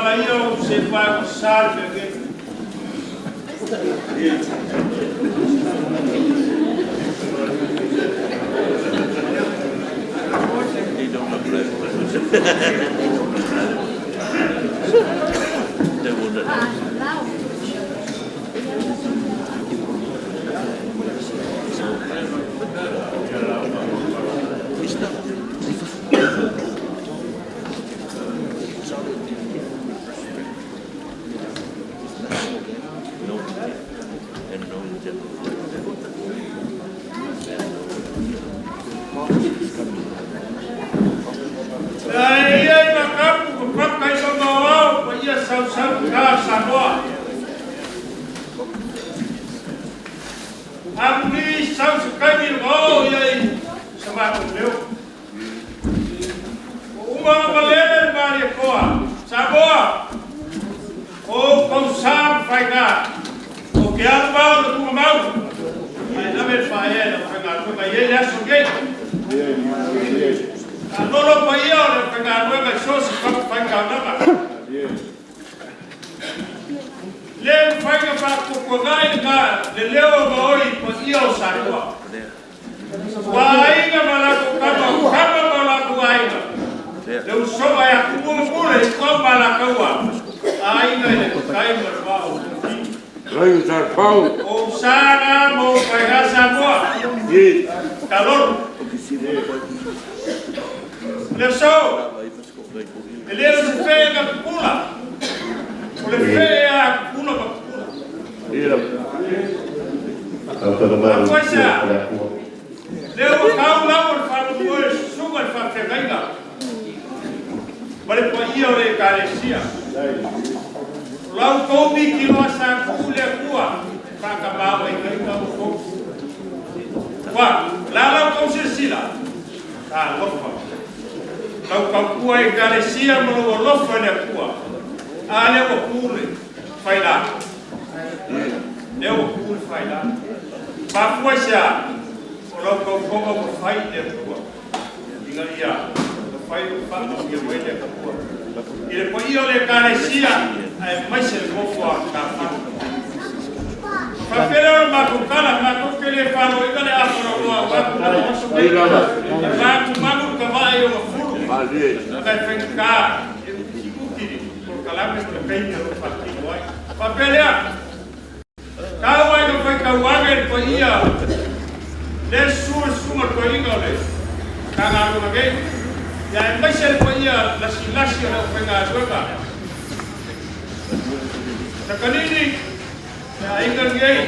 tala ia o se fai o sa le mea. Ia i makapu ko paka i mama o pa ia sau sau ka Samoa. Amuli sau se kaimi o ia i sa matou leo. O uma malele le mali koa. Samoa. O kau sa faiga. O ke alu mau le kuma mau. Ai lave le fae le faiga tuga i le aso nei. A lolo pa ia o le faiga nuega i so se faka faiga naga. Le faiga fa kukuagai ka le leo ma oi pa ia o Samoa. Ua aiga ma latou kama, kama ma latou aiga. Le usoga ia kumu mule i kau ma lakaua. Aiga i le kai ma le vao. Rai sa pau. O sana mo faiga Samoa. Kalolo. Le so. E le o se fea pula. O le fea pula ma pula. Afuaisa. Le o kau lau o le whanau e susuga le whawhengainga. Ma le paia o le ekalesia. O lau koumi ki loa sa kuu le akua. Whakamau ai kaika o kou. Wa, la lau kou sila. Ta lofa. Lau kaukua ekalesia ma lau alofa le akua. A le ua pule. Whaila. Le ua pule whaila. Mafua se a. O lau kaukonga ua fai le akua. Inga ia. Na fai o whana o ia mai le akua. I le paia o le ekalesia. Ae mai se le mofo a ka whana. Whapere o mākou kala, mākou ke le whano i le awhara oa, wāku mana maso Ia lava. Wāku mangu ka vai o ngafulu. Malie. Kai whenka, e uki uki ni, o kalame o le peini o whakino ai. Whapere a, kau ai ka whai kauage le paia, le su e sunga le toinga o le ka ngā runga ngei. Ia e maise le paia lasi lasi o le whainga atueka. Takanini, le aiga ngei,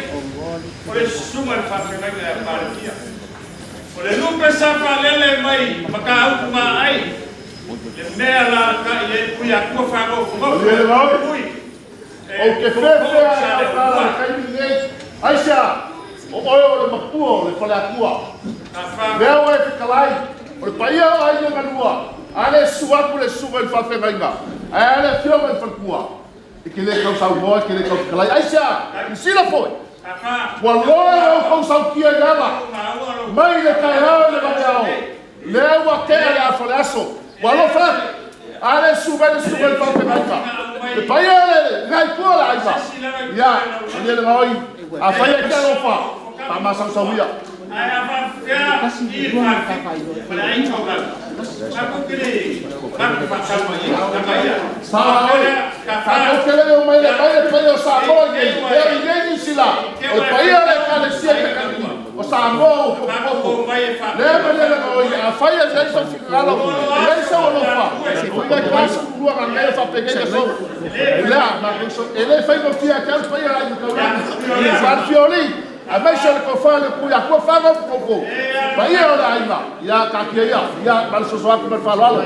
o le susunga le whawhengainga e pāretia. O le lupe sa whalele mai maka upu ngā ai, le mea la ka i e pui a kua whangofu ngofu. Malie le maui. Pui. O ke fefe ai au kala le kaimi nei. Aisa, o oe o le mapua o le faleakua. Lea ua e fetalai, o le paia o aiga galua, a le susu atu le susuga i le faafeagaiga, ae a le afioga i le falekua. E ke le tau saunoa, e ke le tau fetalai. Aisea, silasila foi, ua loa lau kou sautia i le ala, mai le taeao i le vaveao, lea ua tea le afa o le aso, ua alofa atu, a le susu mai le susuga i le faafeagaiga. Le paia le gaipua le aiga. Ia, malie le gaoi, afai e te alofa, faamasausauia. Ai a whawhea i whawhi, ma le aiga o lau. Ka kukiri, ka whakama i ka ia. Sa oi, tatou te le o mai le mai le paia o Samoa i nei, lea i nei Niu Sila, o le paia o le ekalesia i Takanini, o Samoa ua popopo. Lea malie le gaoi, afai e leai sau finagalo, e leai sau alofa, o ia i 42 ga nei faapenei le sou. Lea, e le faigofie ake au le paia o le aiga taulagi. Faalefia aemaise o le tofa le pui akua fagofofo. Paia o le aiga, ia taatia ia, ia ma le soso atu ma le faaaloalo.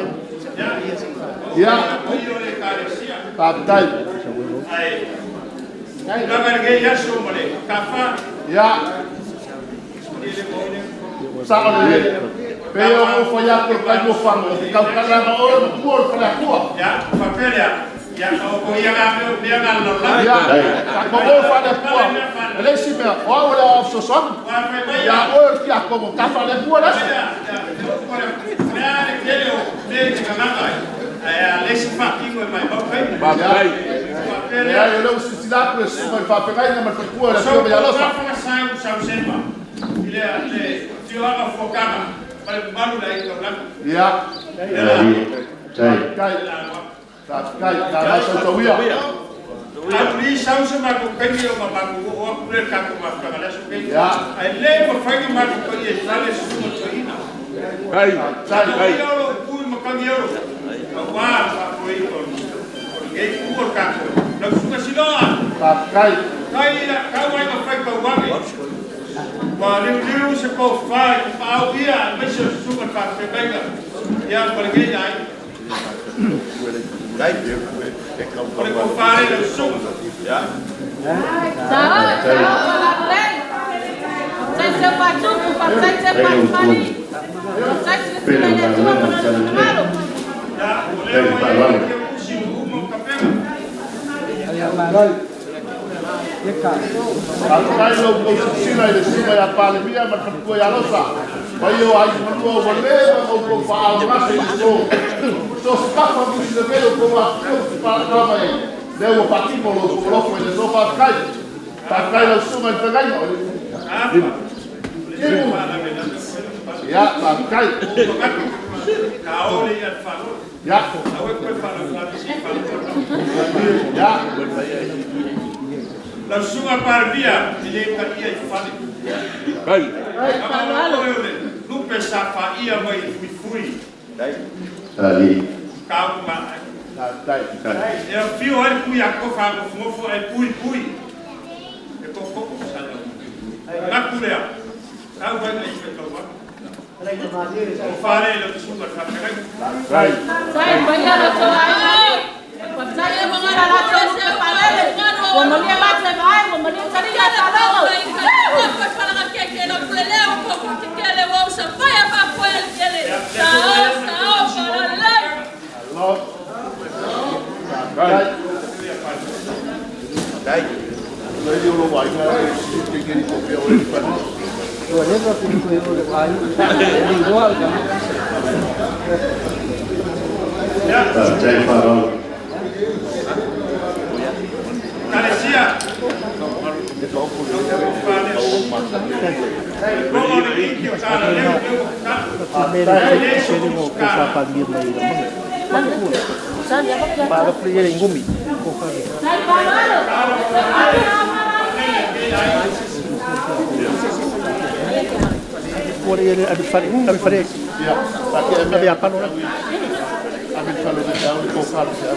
Ia, faafetai. Ai, lava le aso ma le kafa. Ia, sao lelei. Pe o ou fai atu le taimi o fano, o te tautalaga oe matua o le faleakua. Ia, whapelea. Ia, o ko ia ngā mea mea ngā lola. Ia, tatou o faleakua. E le isi mea, o au o le ao fesoasoani. Ia oe o le tiakono, ta faleakua le aso. Ia, o le le tele o me te kanganga ai. Faafetai. Leai, o lea ua silasila atu le susuga i le faafeagaiga ma le faletua i le afioga ia Losa. Ia. Faafetai. Faafetai. Na masausauia. Ia. Ai. Faafetai. Faafetai. Faafetai lo outou silasila i le susuga ia Palemia ma le faletua ia Losa. Paia o aiga malua ua leva ona outou faaaaogase i le aso. So o se tafa musi le mea outou afifio ma mai ai. Lea ua faatino lo outou alofa i le aso. Faafetai. Faafetai lau susuga i le feagaiga. Timu. Ia, faafetai. Ia. Ia. Lau susuga Palemia e le paia i fale. Ai. Lupe sa faia mai i fuifui. Kau ma. Faafetai. E afio ai pui a kofa a ngofungofo e pui pui. E koko sa leo. Ngaku lea. Kau vai nei fe kau wa. O fare le susuga faafegai. Ai. Alo. Faafetai. Le o lo aiga e ke ke ko pe o le pa. Faafetai faaaloalo. Kalesia. Ia, pa ke me Ami falo de tau ko falo se.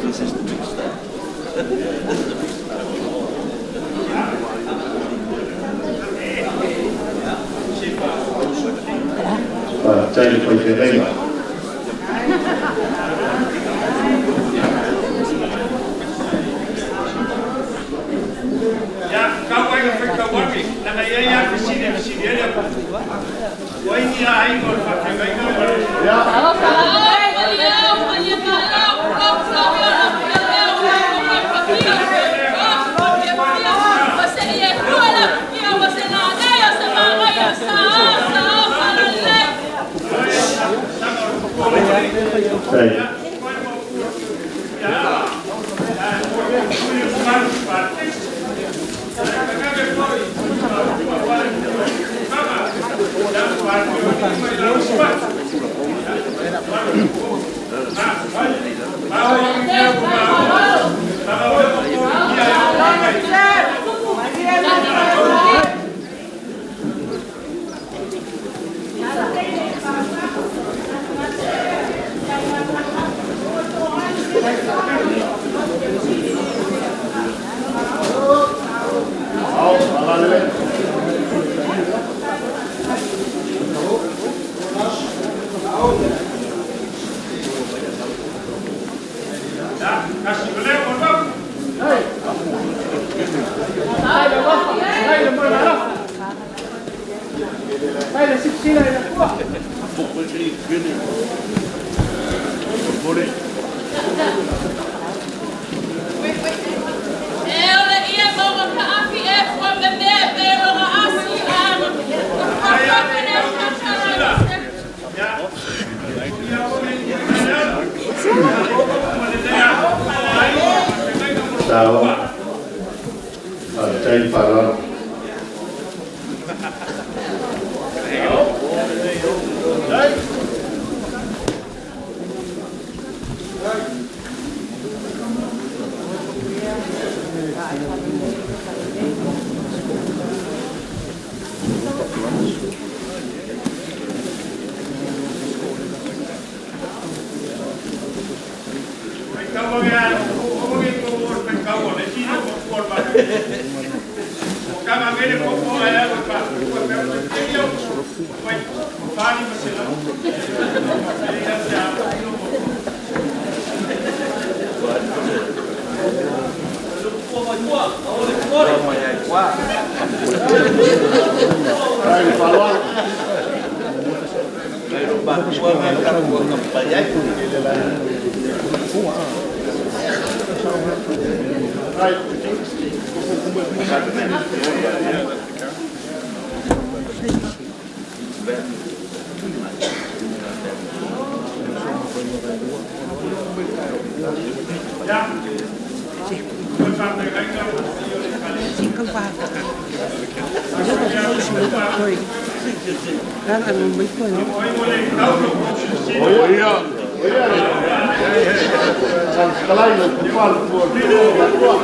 This is the big stuff. This is the big stuff. Faafetai le faifeagaiga. Ya, kau ai ka whai wake, nanga ia ia fisiri fisiri ele aku. Wai ni a ai mo whakawhenga Ia. Ai. Ao, alalele. Sao. Faafetai le faaaloalo. Faafetai le faaaloalo. Ia. Fetalai le Tupua le Tupua le Atua.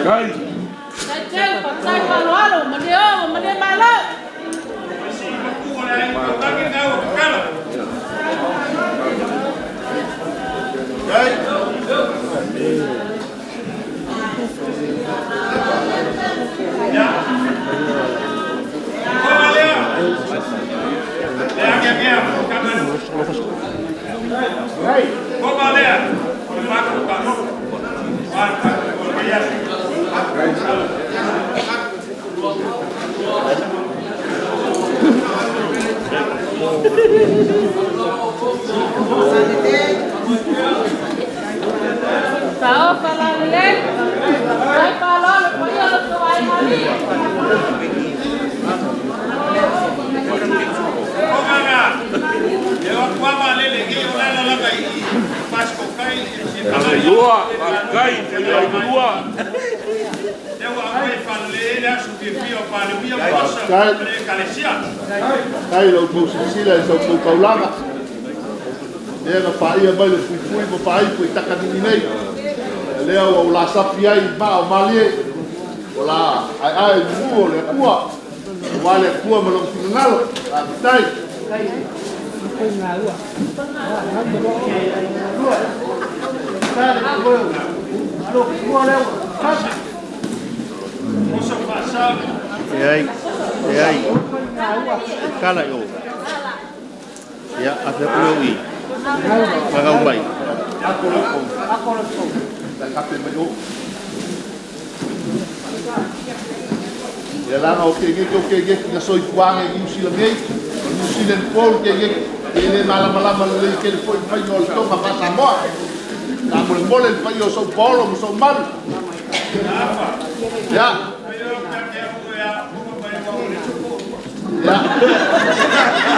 Kai. Lua, faafetai, faia i lua. Faafetai i la outou silasila i sa outou taulaga. Lea na paia mai le fuifui ma faaipu i takanini nei. Lea ua ou lasafi ai i maa o malie. O la aeae i mumu o le Atua. Aua le Atua ma lona finagalo. Faafetai. E ai, e ai, e kala i o. Ia, a fea pule o i. Whakau mai. Ako le pou. Ako le pou. La kape mai o. Ia langa o ke geke o ke geke na soifuaga i Niu Sila nei. O Niu Sila ni pou ke geke. E le malamalama lelei tele foi le faiga o le toga faa-Samoa. Tamolemole le paia o sau paolo ma sau malu. Ia. Ia.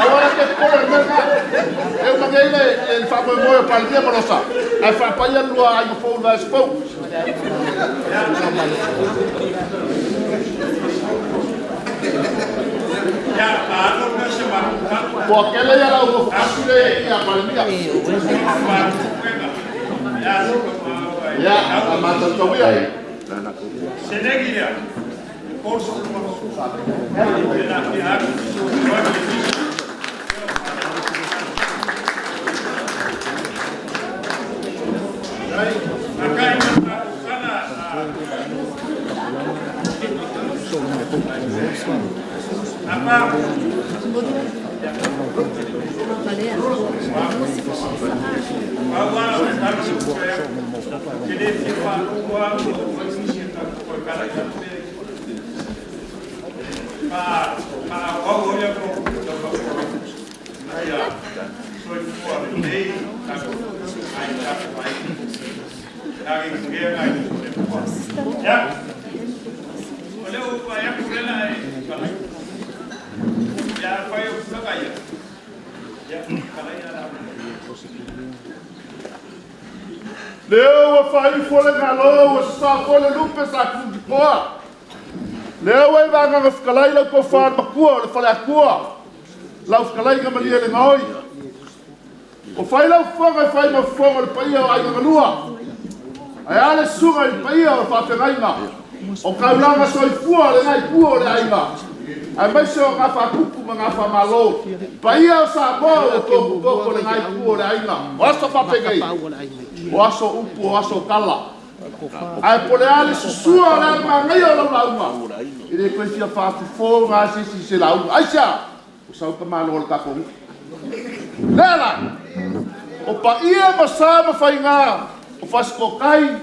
Aua te popole le mea lena. E uma nei le le faamoemoe o Palemia ma Losa. Ae faapaia le lua aiga fou i le vaiaso fou. Toatele ia lau nofo kasi le ia Palemia. Ia, a matatauia. Lea ua faaifo le galo ua sa foi le lupe sa tututoa. Lea ua i vagaga fetalai lau tofa le matua o le faleatua, lau fetalaiga malie le gaoi. O fai lau fofoga e fai ma fofoga o le paia o aiga galua. Ae a le susuga i le paia o faafeagaiga o taulaga soifua le itu o le aiga, aemaise o gafaatupu ma gafamalo. Paia o Samoa ua tototo le itu o le aiga. O aso faapenei, o aso upu o aso tala. Ae po o le a le susua o le alumagaia o lau lauga, e le toe fia faafofoga lava se isi i se lauga. Aisea? Ua sau le tamaloa o le tatou nuu. Lea la, o paia ma sa ma faiga o Fasitooutai,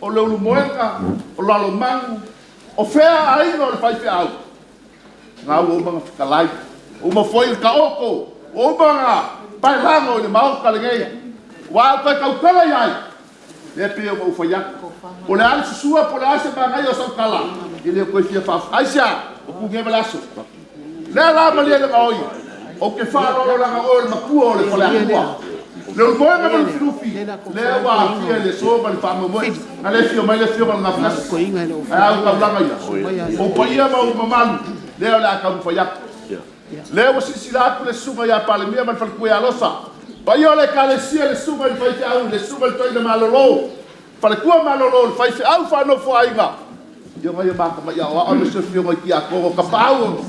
o Leulumoega, o Lalomanu, o fea aiga o le faifeau, na ua uma ona fetalai, ua uma foi ona taoto, ua uma ona paelago i le Maota lenei. Ua a ou toe tautala i ai? Lea e pei ona ou fai atu, po o le a le susua po o le a se manaia o sau tala, e le toe fia faafofoga. Aisea? Ua tunia ma le aso. Lea la malielegaoi, ou te faaaloalo leaga o oe o le matua o le faleatua. Leulumoega ma Lufilufi, lea ua aafia i le aso ma le faamoemoe. Na le afio mai le afioga i le Gafatasi. Ae a ou taulaga ia? O paia ma ou mamalu, lea o le a taumafai atu. Lea ua silasila atu le susuga ia Palemia ma le faletua ia Losa. Paia o le ekalesia, le susuga i le faifeau, le susuga i le toeaina malolo, faletua malolo, le faifeau faanofoaiga, afioga ia matamai aoao aemaise o afioga i tiakono tapaau o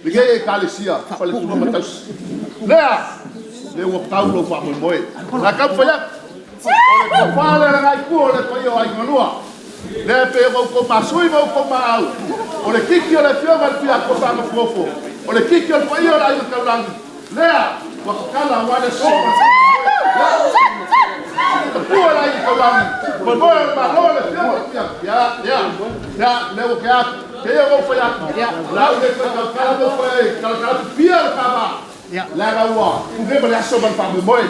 lenei ekalesia, faletua ma tausi. Lea, lea ua tau lou faamoemoe. O le a taumafai atu. O le tofa lea le itu o le paia o aiga lua. Lea e pei ona outou masui ma outou maau. O le kiki o le afioga i le Tuiatua Faanofonofo. O le kiki o le paia o le aiga taulagi. Lea ua tatala aua le aso ma le faamoemoe. Tapua le aiga taulagi. Moemoe o le Malo le afioga i le Tuiatua. Ia, ia, ia, lea ua tea atu. Kei o fai atu. Lau le toe tautala mo fai talatala pipia le kava. Leaga ua tuge ma le aso ma le faamoemoe.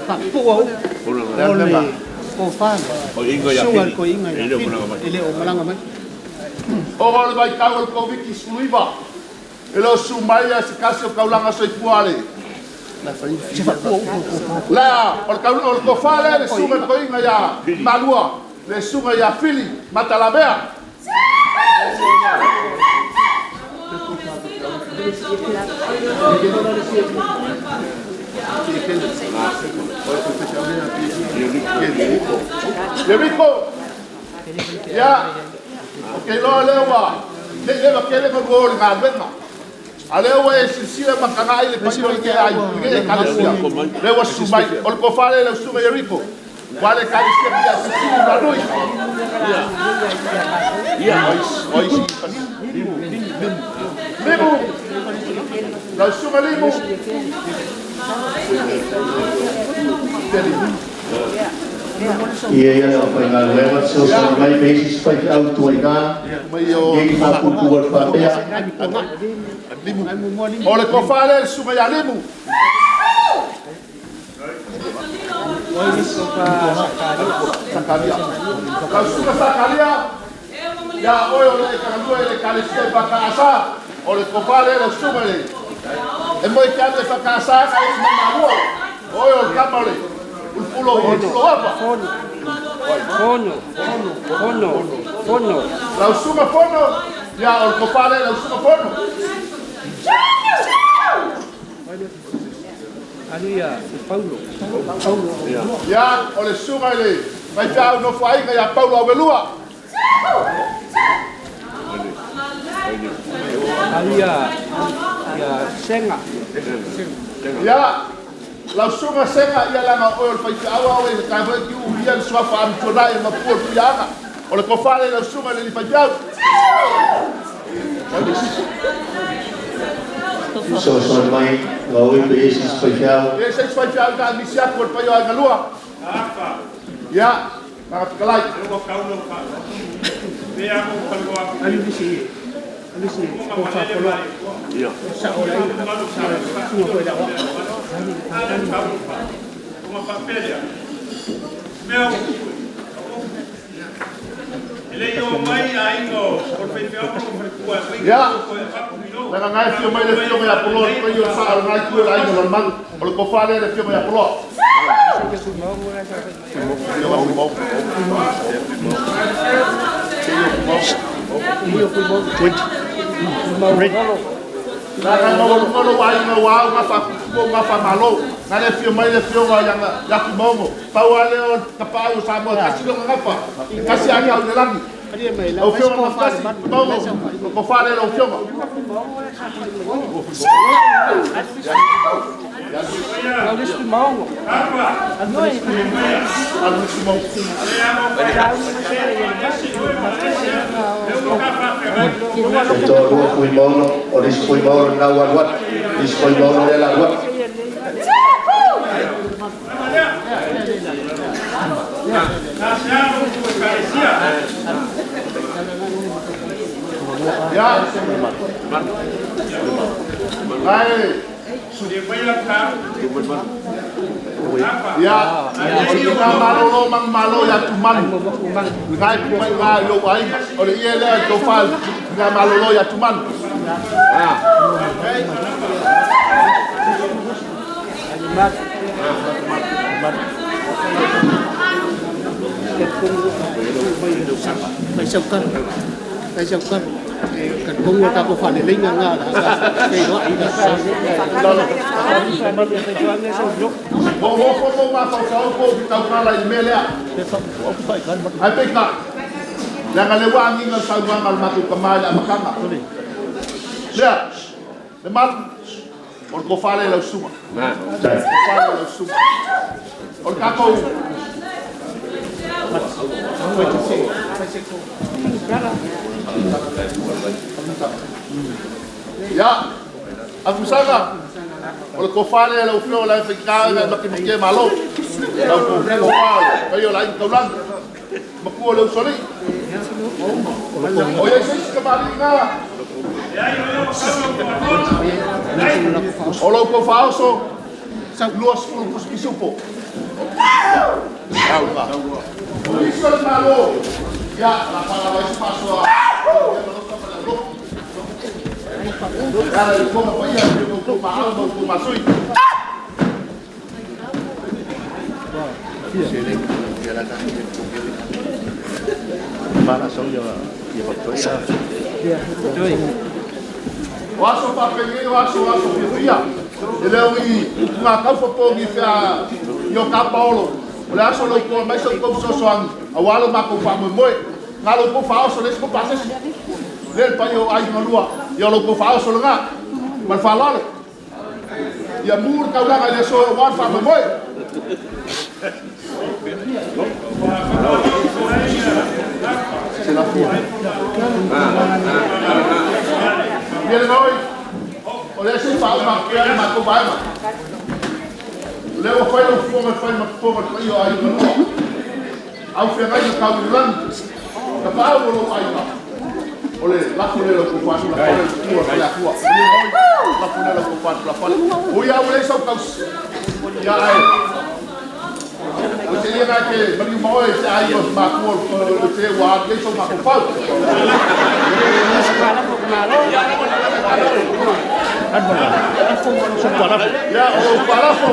Faapupuu au o le tofa susuga i le toeaina ia Fili e le o malaga mai. Ona o le vaitau o le Koviti-19, e le o susu mai a se tasi o taulaga soifua le la o le tofa lea le susuga i le toeaina ia Malua, le susuga ia Fili Matalavea. Yeriko, ia, o ke iloa lea ua nei leva tele na lua o le galuega. A lea ua e silasila ma tagai le paia o le ai, lenei ekalesia. Lea ua susu mai, o le tofa lea i lau susuga Yeriko. Ua le ekalesia pia susu lanui. Oi, oi, Limu, lau susuga Limu. Ia ia le aufaigaluega fesoasoani mai ma isi faifeau tuaiga nei faapuupuu atu faapea. O le tofa lea le susuga ia Limu. Sakaria. Lau susuga Sakaria, ia oe o le e galue i le ekalesia i Whakaasa, o le tofa lea lau susuga le e moe ke anu e Whakaasa ka e mamalua. Oe o le kama o le ulfulo o le fulo apa. Fono, fono, fono. Lau susuga Fono, ia o le tofa lea lau susuga Fono. Alu ia Paulo. Paulo. Ia o le susuga i le faifeau nofoaiga ia Paulo Auelua. Alu ia Senga. Ia lau susuga Senga ia laga oe o le faifeau au e kai foi ki uia le suafa amituanai e mapua le tuiaga. O le tofa lea lau susuga i le faifeau. So mai ngau pe isi special. E se special ka misi aku le paio ai galua. Ya, na kalai. Alu bisi. Alu bisi ko fa ko lo. Ia. Sa o lai. Sunga ko da wa. Ya. Langa ngai fio mai le fio mai apolo le paio sa o ngai ku la ai no mang o le kofa le fio mai apolo. Langa no no ai no wa nga fa ko nga fa malo. Nga le fio mai le fio ga ya ya ku mongo. Pa wa le o ka pa o sa mo kasi lo nga fa. Kasi ai au le langi. O fio ma kasi mongo. Ko fa le o fio ma. To lua fui mono, o lis fui mono na wa wat, lis fui mono le la wat. Ya. Ai. Ya, o le malo lo mang malo ya tu manu. Ngai ku mai ngai lo ai. O le ie le to fa ngai malo lo ya tu manu. Mai sau kan. Mai sau kan. Kan kong ka ko fa le linga nga la. Ke ro ai da. Mo mo mo mo ma fa fa ko ki tau kala i mele a. Ai pe ka. La ngale wa ngi nga sa wa mal matu ka mai la makanga. Lea. Le mal. O ko fa le la suma. Ko fa le la suma. O ka ko. Ya. Afusaga. O le kofale la ufio la fika la ki ke malo. La ko kofale. Kayo la kaulan. Maku le usoli. O ye se ka mali nga. O lo ko faoso. Luas fu pisupo. O iso le malo. Ya la para la espacio. Cara, como foi a ko ma ko ma sui. Para so yo yo toi. O aso pa penge o aso aso fia. Ele o i nga ka fo po ngi fa yo ka paolo. O le aso lo ko mai so ko so so ang. A walo ma ko fa mo mo. Nga lo ko fa so le ko pa se. Le pa yo ai ngalua. Yo lo ko fa so nga. Mal fa lalo. Ia mur ka ulaga le so wa fa mo mo. Se la fia. Viene noi. O le se fa ma che ma ko ba ma. Le o fai lo fo ma fai ma fo ma io ai no. Au fe ngai ka ulan. Ka pa o lo ai ma. O le la fo le lo ko fa la fo la fo la la fo le lo ko fa la fo. O ia o le sa ka ia ai. O te ia ke mani mo e se ai o ma ko o te wa ke so ma ko fa. Ya o parafo.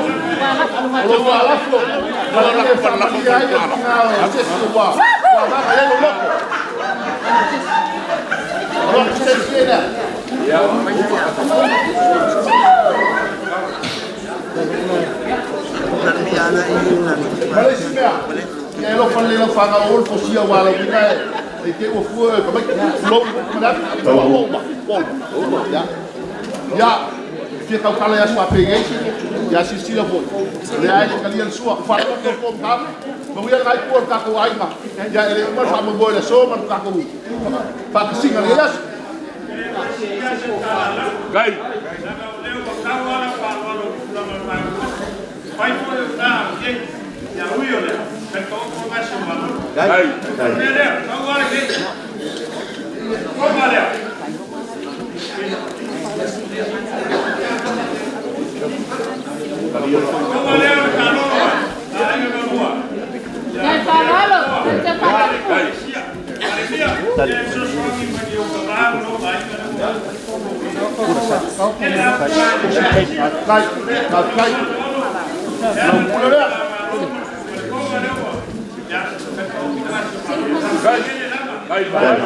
O parafo. La la familia ai na se se wa. Wa ma le loco. O se se na. Ya. Malaysia. Ia lo fa le lo fa ga o fo sia wa lo ka e ke o fu ka mai lo ma lo ya. Ya fia kau kala ya sua penge ya sisi la foi. Le ai le kalia sua fa ko ko ka. Ma ia ngai ko ka ko ai ma. Ya ele ma fa mo le so ma ka ko. Fa singa le las. Kai. Kai. Kai, kai. Kai. Kai.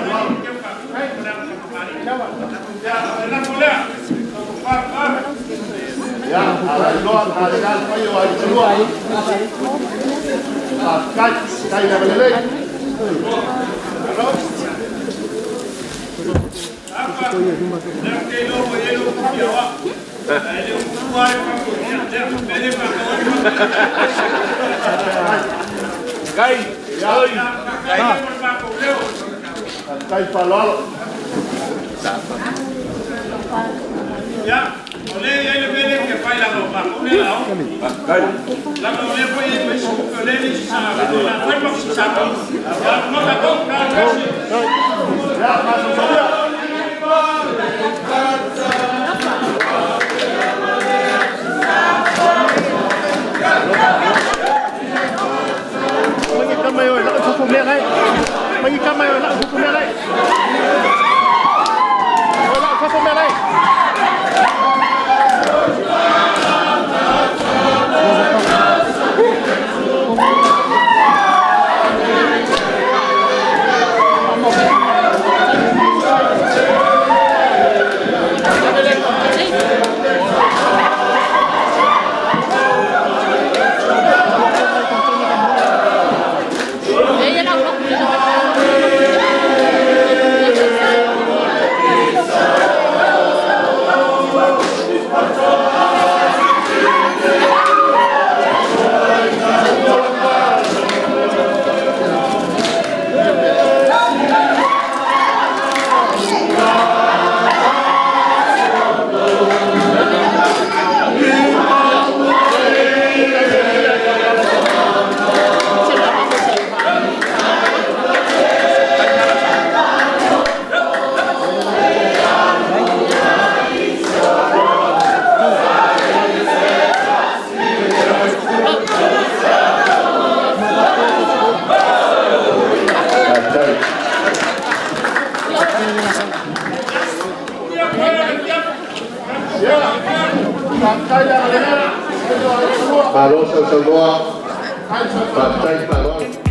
Ia, ala iloa, ala iloa, pai o ai lua. Kai, kai la lelei. Kai. Oi. Kai fa'aloalo. Ya, o le ia le mele ke fai la ma ko le la Kai. La ma le foi e su ko le ni sa la fai ma sa ko. Ya no ka ko ka ka si. Ia, masosolia. Mangi kama yo la fufu mea lai. Mangi kama yo la fufu mea lai. La fufu mea lai. Ia, kai la lelei. Malo sausaunoa. Kai sa Faafetai fa'aloalo.